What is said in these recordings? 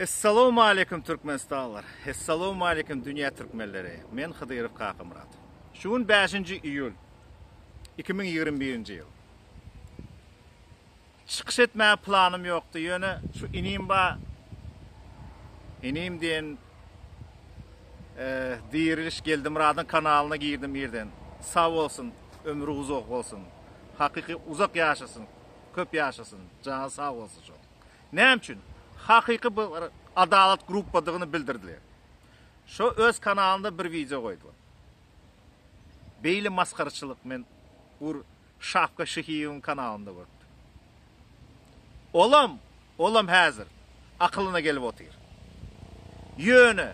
Essalawmaleýkum Türkmenistanlylar! Essalawmaleýkum dünýä türkmenleri! Men Hydyrow Kakamyrat. Şu gün bäşinji iýul 2021-nji ýyl. Çykyş etmäge planym ýokdy, ýöne şu inim ba inim diýen Diriliş Geldimyradyň kanalyna girdim irden. Sag bolsun, ömri uzak bolsun. Hakyky uzak ýaşasyn, köp ýaşasyn, jany sag bolsun şoň. Näme üçin? Hakyky bir adalat gruppadygyny bildirdiler. Şo öz kanalynda bir wideo goýdular. Beýle masgaraçylyk men ur Şapka Şyhyýewiň kanalynda görüpdim. Olam, olam häzir akylyna gelip otyr. Ýöne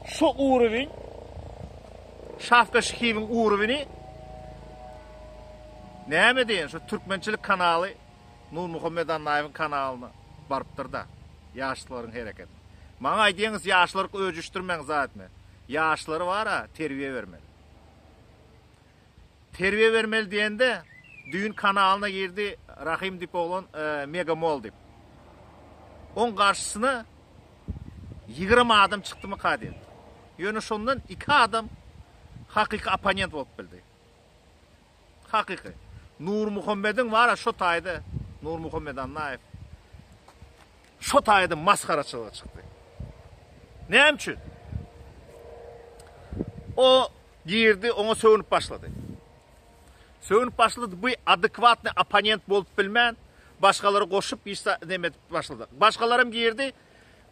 şo uruwin, Şapka Şyhyýewiň uruwini näme diýen şo türkmençilik kanaly Nurmuhammet Annaýewiň kanalyna barypdyr-da, ýaşlaryň hereketi. Maňa aýdýaňyz ýaşlary öjüşdirmäň zat etme. Ýaşlary bar-a terbiýe bermeli. Terbiýe bermeli diýende düýn kanalyna girdi Rahym diýip oglan Mega Mall diýip. Oň garşysyna 20 adam çykdymyka diýen. Ýöne şondan 2 adam hakyky opponent bolup bildi. Hakyky. Nurmuhammediň bar-a şo taýda Nurmuhammet Annaýew şo taýda masgaraçylyga çykdy. Näme üçin? O girdi, oňa sögünip başlady. Sögünip başlady, bu adekwatny opponent bolup bilmän, başgalary goşup iş neme edip başlady. Başgalaram girdi,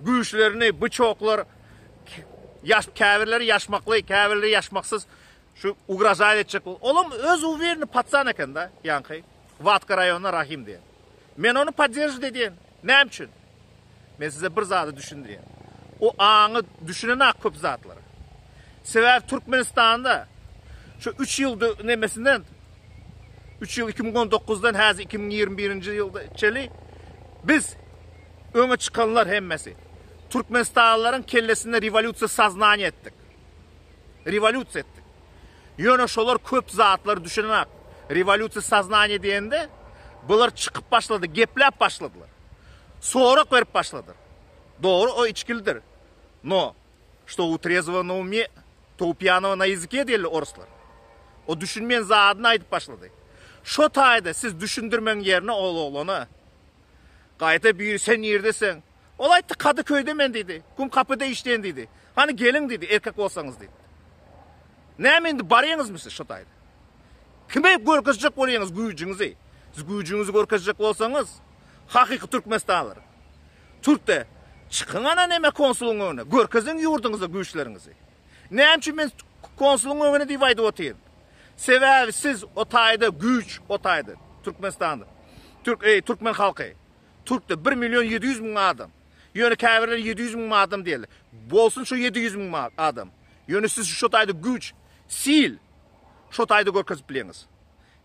güýçlerini, byçoklar, ýaş käbirleri ýaşmakly, käbirleri ýaşmaksyz Şu ugražaýt etjek bol. Olam öz uwerny patsan eken da, ýaňky Watka raýonynda Rahim diýen. Men ony podderžiwt edýän. Näme üçin? Men size bir zady düşündirýän. O aňy düşünenak köp zatlara. Sebäbi Türkmenistanda şu 3 ýyl nemesinden 3 ýyl 2019-dan häzir 2021-nji ýylda çeli biz öňe çykanlar hemmesi Türkmenistanlylaryň kellesinde rewolýusiýa soznaniýa etdik. Rewolýusiýa etdik. Ýöne şolar köp zatlar düşünenak. Rewolýusiýa soznaniýa diýende bular çykyp başlady, gepläp başladylar. Sorag berip başladylar. Dogry o içgilidir. No, što u trezwogo na ume, to u pýanogo na ýazyke diýeli oruslar. O düşünmeýän zadyny aýdyp başlady. Şo taýda siz düşündirmegiň ýerine ol oglana gaýta biri sen nirdeseň? Ol aýtdy, Kadyköýde men diýdi. Kum kapyda işleýän diýdi. Hany geliň diýdi, erkek bolsaňyz diýdi. Näme indi barýaňyzmy siz şo taýda? Kime görkezjek bolýaňyz güýjüňizi? Siz güýjüňizi görkezjek bolsaňyz, hakyky türkmenistanlylar. Türkde çykyň ana neme konsulyň öňüne, görkeziň ýurduňyza güýçleriňizi. Näme üçin men konsulyň öňüne diýip aýdyp otyryn? Sebäbi siz o taýda güýç o taýda Türkmenistanda. Türk, eý, türkmen halky. Türkde bir million 700 müň adam. Ýöne käbirleri 700 müň adam diýerler. Bolsun şu 700 müň adam. Ýöne siz şu taýda güýç, sil şu taýda görkezip bilýäňiz.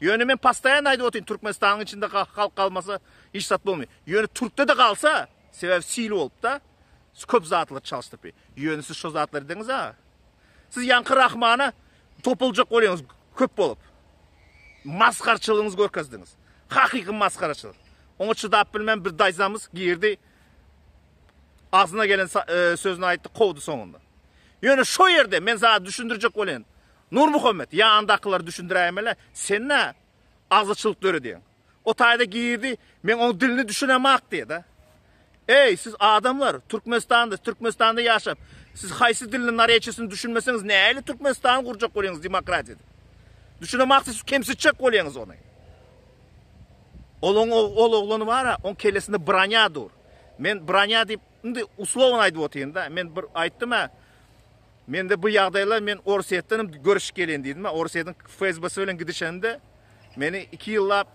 Ýöne men postoýan aýdyp otyryn, Türkmenistanyň içinde halk galmasa hiç zat bolmaýar. Ýöne Türkde-de galsa, sebäbi sil bolupda, köp zatlary çalyşdyryp. Ýöne siz şu zatlary ediňiz-a. Siz ýaňky Rahmana topuljak bolýaňyz köp bolup. Masgarçylygyňyzy görkezdiňiz. Hakyky masgaraçylyk. Oňa çydap bilmän bir daýzamyz girdi. Agzyna gelen e, sözüni aýtdy, kowdy soňunda. Ýöne şo ýerde men saňa düşündirjek bolýan. Nurmuhammet, ýanyndakylary düşündiräýmeli. Sen nä agzaçylyk döredýäň? O taýda girdi, men oň dilini düşünemak diýdi. Eý, siz adamlar, Türkmenistanda, Türkmenistanda ýaşap, siz haýsy dilini nareçesini düşünmeseňiz, nähili Türkmenistany gurjak bolýaňyz demokratiýada? Düşünemak siz kemsitjek bolýaňyz ony. Ol oň ol oglany bar-a, oň kellesinde bronýa dur. Men bronýa diýip, indi uslovno aýdyp otyryn-da. Men bir aýtdym-a, mende bu ýagdaýlar men Orsýetden hem görüşip gelýän diýdim-a. Orsýetiň FSB-si bilen gidişende meni 2 ýyllap,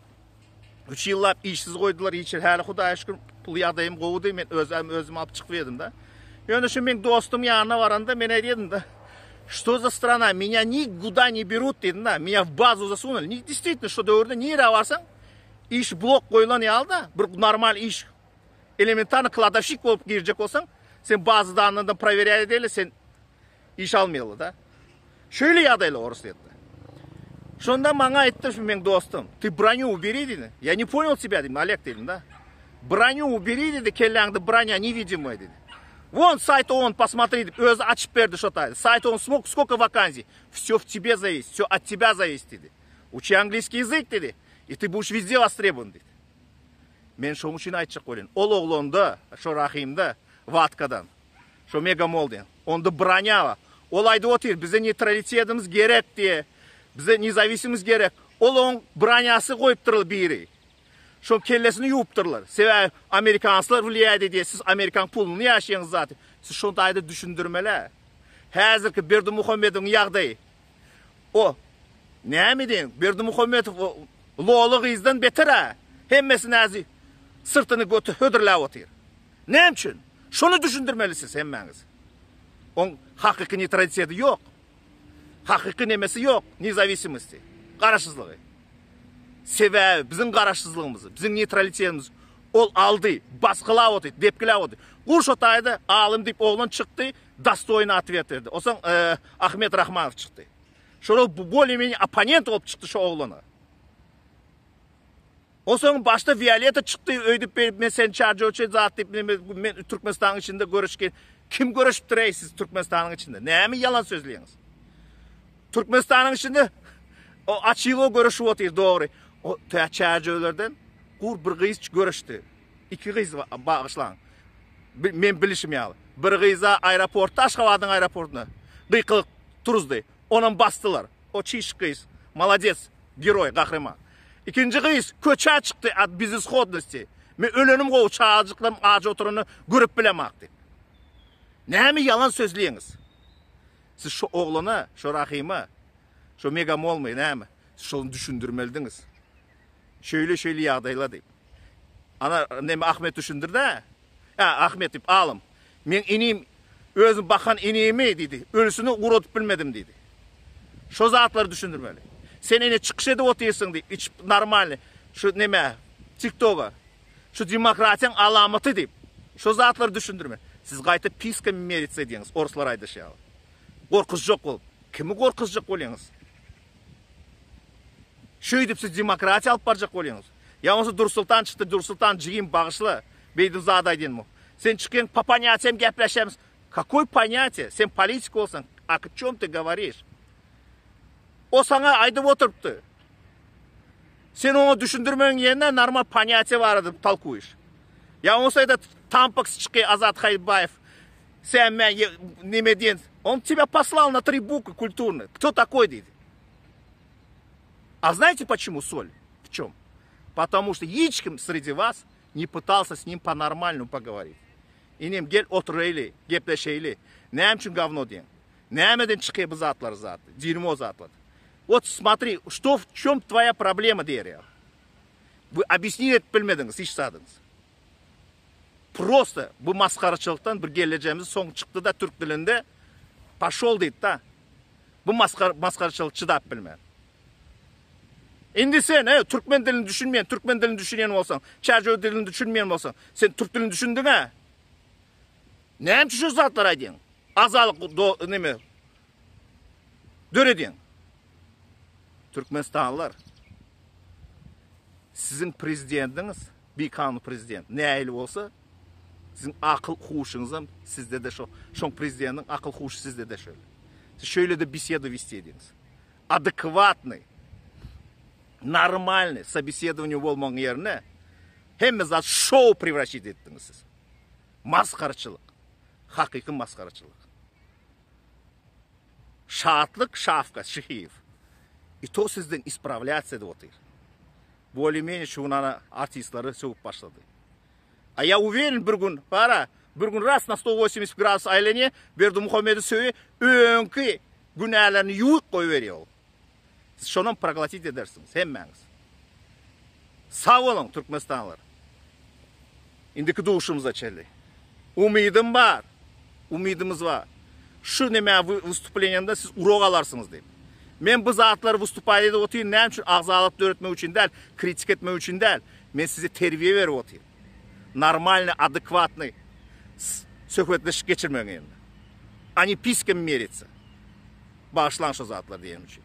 3 ýyllap işsiz goýdular. Hiç häli Hudaýa şükür pul ýagdaýym gowudy. Men özüm özüm alyp çykyp ýedim-de. Ýöne şu meň dostum ýanyna baranda men aýdýardym-da, Что за страна? Меня никуда не берут diýdim-de. Меня в базу засунули. Не, действительно, şo döwürde nirä barsaň iş blok goýlan ýaly-da, bir normal iş elementarny kladowşik bolup girjek bolsaň, sen baza danyndan prowerýat edeli, sen iş almaýarlar-da. Şeýle ýagdaýlar Orsýetde. Şonda maňa aýtdy şu meň dostum, ty bronю ubери diýdi. Я не понял тебя diýdim, Олег diýdim-de. Bronю ubери diýdi, kelläňde bronýa невидимая diýdi. Won saýt on posmotri diýip özi açyp berdi şo taýda. Saýt on smok skoka wakansiý. Vsё в тебе зависит, всё от тебя зависит diýdi. Uçi angliýskiý ýazyk diýdi. I ty buş wezde wostrebowany diýdi. Men şoň üçin aýtjak bolýan. Ol oglanda, şo Rahymda, Watkadan, şo Mega Mall diýen, onda bronýa bar. Ol aýdyp otyr, bize neýtralitetimiz gerek diýe, bize nezawisimimiz gerek. Ol oň bronýasy goýupdyrlar biri. Şoň kellesini ýuwupdyrlar. Sebäbi amerikanslar wliýaýt edýär, siz amerikan puluny ýaşaýaňyz zat. Siz şony taýda düşündirmeli. Häzirki Berdimuhamedowyň ýagdaýy. O näme diýen Berdimuhamedow o loly gyzdan beter-ä. Hemmesi näzi syrtyny göte hödürläp otyr. Näme üçin? Şony düşündirmeli siz hemmäňiz. Oň hakyky neutraliteti ýok. Hakyky nemesi ýok, nezawisimosti, garaşsyzlygy. Sebäbi biziň garaşsyzlygymyzy, biziň neutralitetimizi ol aldy, basgylap otyr, depgiläp otyr. Gur şo taýda alym diýip oglan çykdy, dostoýny otwet berdi. Onsoň Ahmet Rahmanow çykdy. Şolar bolее-menее opponent bolup çykdy şo oglana. Onsoň başda Wioleta çykdy öýdüp beýdip men seni çarjöçe zat diýip neme men Türkmenistanyň içinde göreşge kim göreşipdir eý siz Türkmenistanyň içinde näme ýalan sözleýäňiz Türkmenistanyň içinde o açylo göreşip otyr dogry o tä çarjölerden gur bir gyz göreşdi iki gyz bagyşlaň men bilişim ýaly bir gyza aeroportda Aşgabadyň aeroportynda gykylyk turuzdy onam basdylar o çiş gyz molodec Geroý, gahryman. Ikinji gyz köçä çykdy at bezishodnosti. Men ölenim gowy çagajyklarym aç oturanyny görüp bilemak diýip. Näme ýalan sözleýäňiz? Siz şu oglana, şu Rahyma, şu Megamolmy näme? Siz şony düşündirmelidiňiz. Şeýle şeýle ýagdaýlar diýip. Ana neme Ahmet düşündirdi-ä. Ä, Ahmet diýip, alym. Meň inim, özüm bakan inimi diýdi, ölüsini guradyp bilmedim diýdi. Şo zatlary düşündirmeli. Sen ine çykyş edip otyrsyň diýip, içip normalny, şu neme, TikToka. Şu demokratiýaň alamaty diýip. Şo zatlary düşündirmeli. Siz gaýta piskami merиться edýäňiz, orslar aýdyşy ýaly. Gorkuzjak bolup. Kimi gorkuzjak bolýaňyz? Şeýdip siz demokratiýa alyp barjak bolýaňyz. Ýa bolmasa Dursultan çykdy, Dursultan jigim bagyşla, beýdip zat aýdýanmy. Sen çykýaň po ponýatiýam gepleşemiz. Kakoý ponýatiýa? Sen politik bolsaň, a çom ty gowariş? O saňa aýdyp oturypdy. Sen oňa düşündirmegiň ýerine normal ponýatiýa barada tolkuýyş. Ýa bolmasa eda Tampaks çykýa Azat Haýbaýew. Sen men neme diýen? On тебя послал на три буквы культурные. Кто такой diýdi. А знаете почему соль? В чем? Потому что hiç kim среди вас не пытался с ним по-нормальному поговорить. Inim gel oturaýly, gepleşeýli. Näme üçin gawno diýen? Nämeden çykýar bu zatlar zat? Дерьмо zatlar. Вот смотри, что в чем твоя проблема diýer ýaly. Bu объяснить edip bilmediňiz hiç zadyňyz. Prosta bu masgaraçylykdan bir gelejemiz soň çykdy-da türk dilinde poşol diýdi-da. Bu masgar masgaraçylyk çydap bilmän. Indi sen, e, türkmen dilini düşünmeýän, türkmen dilini düşünýän bolsaň, çärjew dilini düşünmeýän bolsaň, sen türk dilini düşündiň-ä? Näme üçin şu zatlary aýdýaň? Azalyk do, neme döredýäň? Türkmenistanlylar, siziň prezidentiňiz bikanun prezident nähili bolsa, siziň akyl huşuňyzam sizde-de şo, şoň prezidentiň akyl huşy sizde-de şöyle. Siz şöyle-de beseda westi ediňiz. Adekwatnyý, normalnyý sobesedowaniýe bolmagyň ýerine hemme zat şou prewraşit etdiňiz siz. Masgaraçylyk. Hakyky masgaraçylyk. Şatlyk Şafka Şihiýew. I to sizden ispravlýatsiýa edip otyr. Bolее-menее şu gün ana artistleri sögüp başlady. A ýa uwerin bir gün bara bir gün ras na 180 gradus aýlanýa Berdimuhamedowy söýe öňki günälerini ýuwup goýberýär ol. Siz şonam proglasit edersiňiz hemmäňiz. Sag boluň Türkmenistanlylar. Indiki duşumyza çenli. Umydym bar. Umydymyz bar. Şu neme wystuplenýamda siz urok alarsyňyz diýip. Men bu zatlary wystupать edip otyryn näme üçin agzalyk döretmek üçin däl, kritika etmek üçin däl. Men size terbiýe berip otyryn. Normalny, adekwatnyý söhbetleşik geçirmegiň ýerine. A ne piskami merиться. Bagyşlaň şu zatlary diýenim üçin.